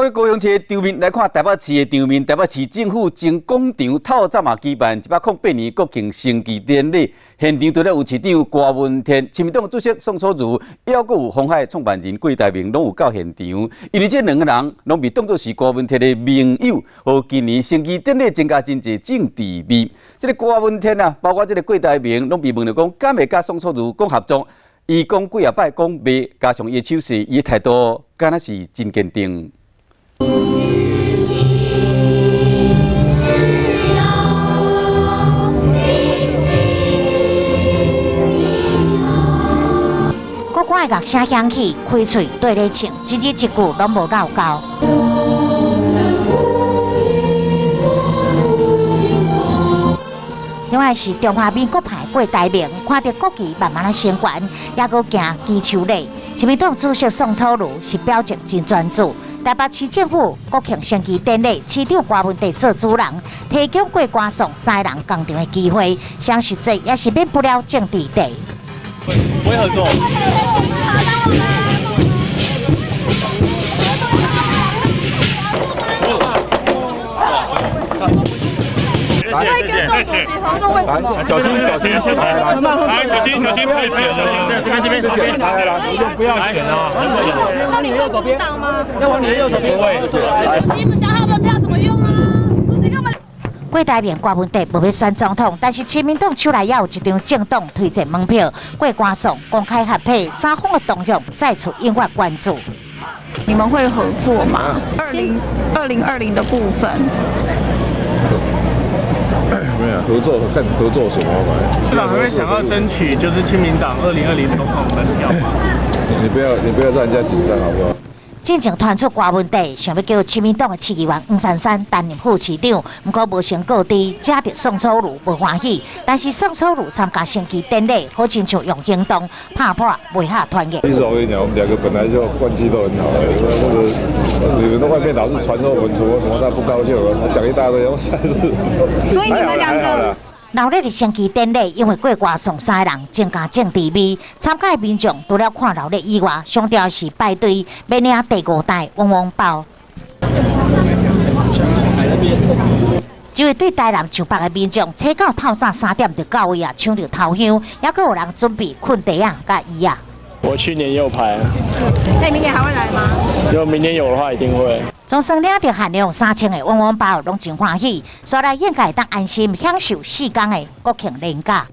過高雄市的場面來看台北市的場面，台北市政府前廣場透早嘛舉辦108年國慶升旗典禮，現場除了有市長郭文天、親民黨主席宋楚瑜，抑閣有鴻海創辦人郭台銘，攏有到現場。因為這兩個人攏被當作是郭文天的盟友，予今年升旗典禮增加真濟政治味。這个郭文天啊，包括這个郭台銘，攏被問著講，敢會佮宋楚瑜講合作？伊講幾仔擺講袂，加上伊的手勢，伊的態度，敢若是真堅定。國歌的樂聲響起，開喙綴咧唱，一字一句攏無落鉤。另外是中華民國派郭台銘，看著國旗慢慢仔升懸，猶閣行旗手禮。親民黨主席宋楚瑜是表情真專注。台北市政府國慶升旗典禮，市長郭文帝做主人，提供郭歌宋三个人共場的機會，相實際也是免不了政治地。不會合作。會跟宋主席合作，為什麼？小心小心，謝謝。來，小心小心，小心小心，這邊這邊這邊，來來，不要選哦。那你會阻擋嗎？要往你的右手邊。主席不想好門票怎麼用啊？主席幹嘛？郭台銘、郭文帝無欲選總統，但是親民黨手內也有一張政黨推薦門票。郭歌宋公開合體，三方的動向再次引發關注。你們會合作嗎？2020的部分。沒有合作，看合作什麼嘛？市長還會想要爭取就是親民黨2020總統門票嗎？你不要讓人家緊張好不好？進前傳出郭文帝想欲叫親民黨的市議員黃珊珊擔任副市長，毋過無成告知，惹著宋楚瑜無歡喜。但是宋楚瑜參加升旗典禮，好親像用行動拍破袂合團結。其實我跟你講，我們兩個本來就關係都很好，那個你們在外面老是傳說我們什麼什麼，他不高興，講一大堆，我實在是。所以你們兩個。鬧熱的升旗典禮，因為郭歌宋三个人增加政治味，參加的民眾除了看鬧熱以外，上重要是排隊欲領第五代旺旺包。這位對台南上北的民眾，早到透早3點就到位啊，搶著頭香，猶閣有人準備睏袋仔佮椅仔。我去年也有排。那你明年還會來嗎？如果明年有的話，一定會。總算領著限量3000個旺旺包，攏真歡喜，所來應該會當安心享受4天的國慶連假。